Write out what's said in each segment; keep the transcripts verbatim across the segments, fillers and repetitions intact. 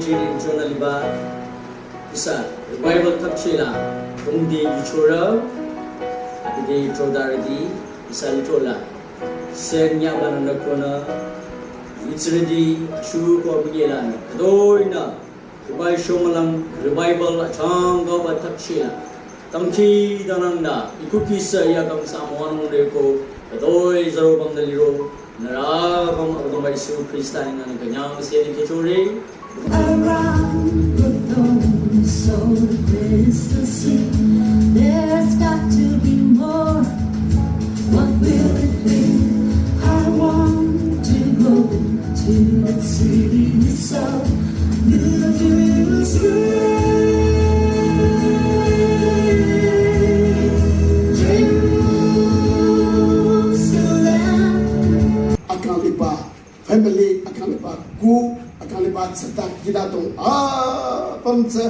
Jonah liba, ihsa revival thapchela, tongdi yuchora, abide chodaradi, ihsa litola, sen yabanana kona, yutsiridi, ashu ko abiyelana, kadoina, revival shomülang, revival achang gaba thapchela, tangki danangda, ikuki sa ya kang sa mwanung reko, kadoi zaro bang daliro, nara bang Abdong Yesu Krista ni nani kanyang siya ni kechore. Around the throne is so Christmas. There's got to be more. What will it be? I want to go to the city so beautiful. Jerusalem. Akang liba family, akang liba ku, akang liba tsata kida tong apüm tsü,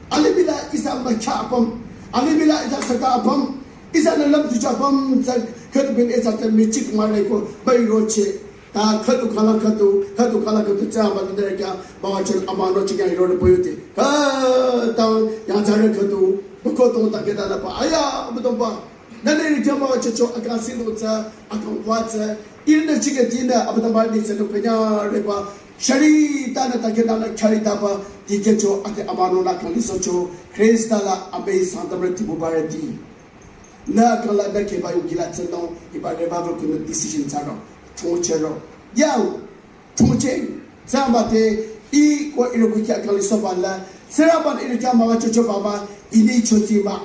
alibila ihsa macha apüm, alibila ihsa tsata apüm, ihsa na lam tuja apüm tsü, khüdu bin ihsa tsü michik mare ko, bai roche, ta khüdu khala khüdu, khüdu khala khüdu tsü ama dere kya, bawa chel ama no chikya hiro re poyote, khüdu yang tsare khüdu, bako tong ta kida na pa, aya, bu tong pa, nane ri kya ma checho akang sino tsü, akang wa tsü, irin na chike tina, Abdong ba ni tsü no kanya re pa, shari ta na ta kida na chari ta pa, di kecho ate ama no na kali socho, Krista la abe sangtam re tibu ba re di. Na kala na keba yung kila tsü no, iba revival ko no decision tsü no, chung che ro. Yang, chung che, tsü ma te, i ko iro ko kya kali so ba la, sera ba iro kya ma wa checho ba ma, ini choti ma,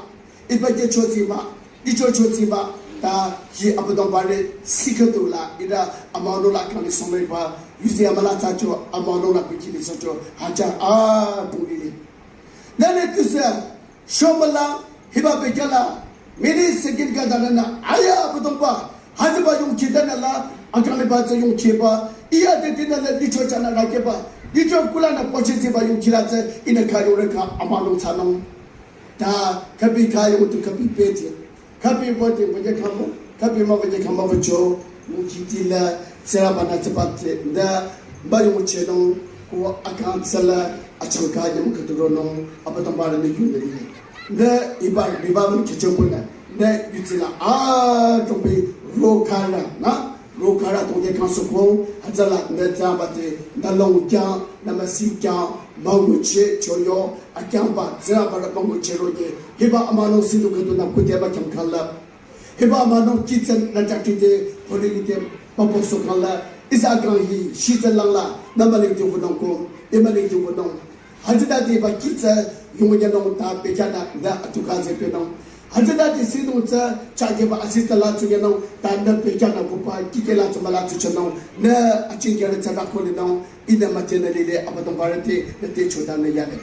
iba ke choti ma, icho choti ma, ta, hi Abdong ba re, sikhe tu la, ira ama no la kali so me ba, yuzi ama la tsü cho, ama no la ko kili so cho, hacha, a, tu li li. Nane tu se, shomüla, hiba bekala, mini second ka dana na, aya Abdong ba, haziba yung chita na la, akang liba tsü yung chiba, iya te tina la, licho chana rakeba, licho kula na poche ziba yung chila tsü, ina ka yung reka, ama no tsü no. Ta, kapi ka yung tu kapi peti. Kapi bote bote kamo, kapi ma bote kamo bocho, mu kiti la, tsera bana tsepate, nda, ba yung chenong, ko akang tsela, achang ka nyam katuro nong, Abdong ba ne yung ne. Nda, iba, iba mu kecho pona, nda, yutsila, a, tombi, ro kara, na, ro kara tong de kang soko, hatsala, nda, tsabate, nda long kya, nda masi kya, mangu che, choyo, akyang ba, tsera ba la mangu che ro ye, hiba ama no sidu kadu na kute ba kyang kala. Hiba ama no kitsen na chakite, holi nite, papo so kala, ihsa kang hi, shi tsen lang la, na mali te wunong ko, e mali te wunong. Hajida de ba kitsa, yung ya nong ta pe kya na, na atuka ze pe nong. Hajida de si nong tsa, cha ke ba asista la tsu ya nong, ta na pe kya na ko pa, kike la tsu ma la tsu cha nong, na achin kya na tsa na ko le nong, ina ma te na le le, Abdong ba re te, na te cho ta na ya le.